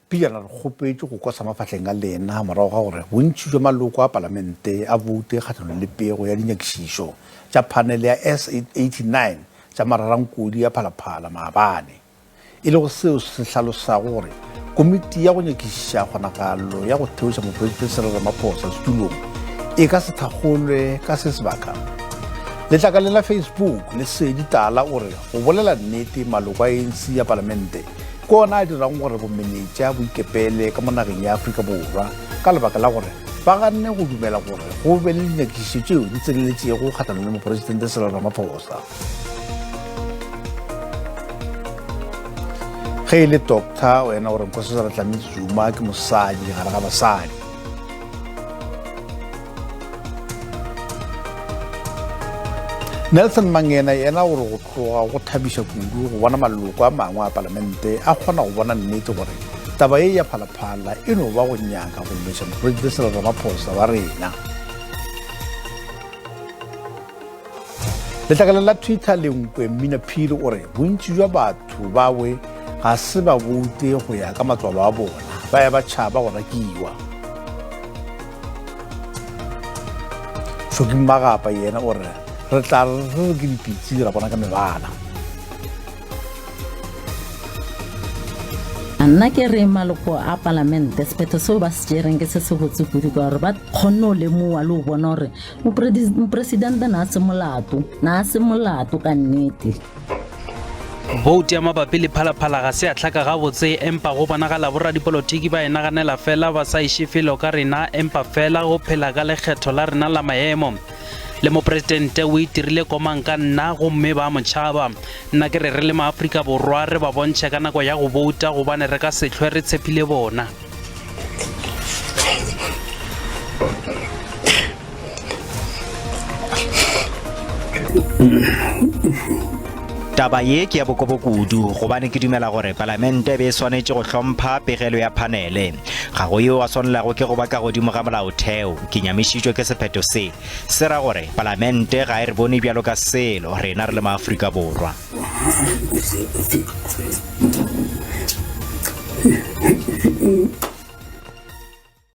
Pejana re kgopetšwe go kwa sa mafahleng a lena morago ga gore bontši bja maloko a Palamente a boute kgahlanong le pego ya dinyakišišo tša phanele ya S89 tša mararankodi a Phalaphala maabane, e lego seo se hlalosago gore komiti ya go nyakišiša kgonagalo ya go theoša Mopresidente Cyril Ramaphosa setulong e ka se thakgolwe ka se sebaka. Letlakaleng la Facebook, Lesedi Tala o re go bolela nnete maloko a ANC ya Palamente Ke ona a dirago gore bomenetša bo ikepele ka mo nageng ya Afrika Borwa ka lebaka la gore ba ganne go dumela gore go be le dinyakišišo tšeo di tseneletšego kgahlanong le Mopresidente Cyril Ramaphosa. Ge e le Doctor o ena gore Nkosazana Dlamini Zuma ke mosadi gare ga basadi. Nelson Mangena yena o re go tloga go thabiša kudu go bona maloko a mangwe a palamente a kgona go bona nnete gore taba ye ya phalaphala e no ba go nyaka go lweša mopresidente Cyril Ramaphosa wa rena. Letlakaleng la Twitter Lenkwe Mmina Phiri o re bontši bja batho bawe ga se ba boute go ya ka matswalo a bona, ba ya ba tšhaba go rakiwa. Shoki Magapa yena o re re tla re re ke dipitsi ra bona ka mebala. Nna ke re maloko a palamente sephetho seo ba se tšereng ke se se botse kudu ka gore ba kgonne go lemoa le go bona gore mopresidente na a se molato na a se molato ka nnete. Boutu ya mabapi le Phalaphala ga se ya hlaka gabotse, empa go bonagala boradipolotiki ba e naganela fela ba sa iše felo ka rena, empa fela go phela ka lekgetho la rena la maemo. Le mopresidente o itirile komang ka nna gomme ba mo tšhaba. Nna ke re re le maAfrika Borwa re ba bontšhe ka nako ya go bouta gobane re ka se hlwe re tshepile bona. Taba ye ke ya bokobo kudu gobane ke dumela gore Palamente e be e swanetše go hlompha pegelo ya phanele. Ga go yo a swanelago ke go ba ka godimo ga molaotheo. Ke nyamišitšwe ke sephetho se. Se ra gore Palamente ga e re bone bjalo ka selo rena re le maAfrika Borwa.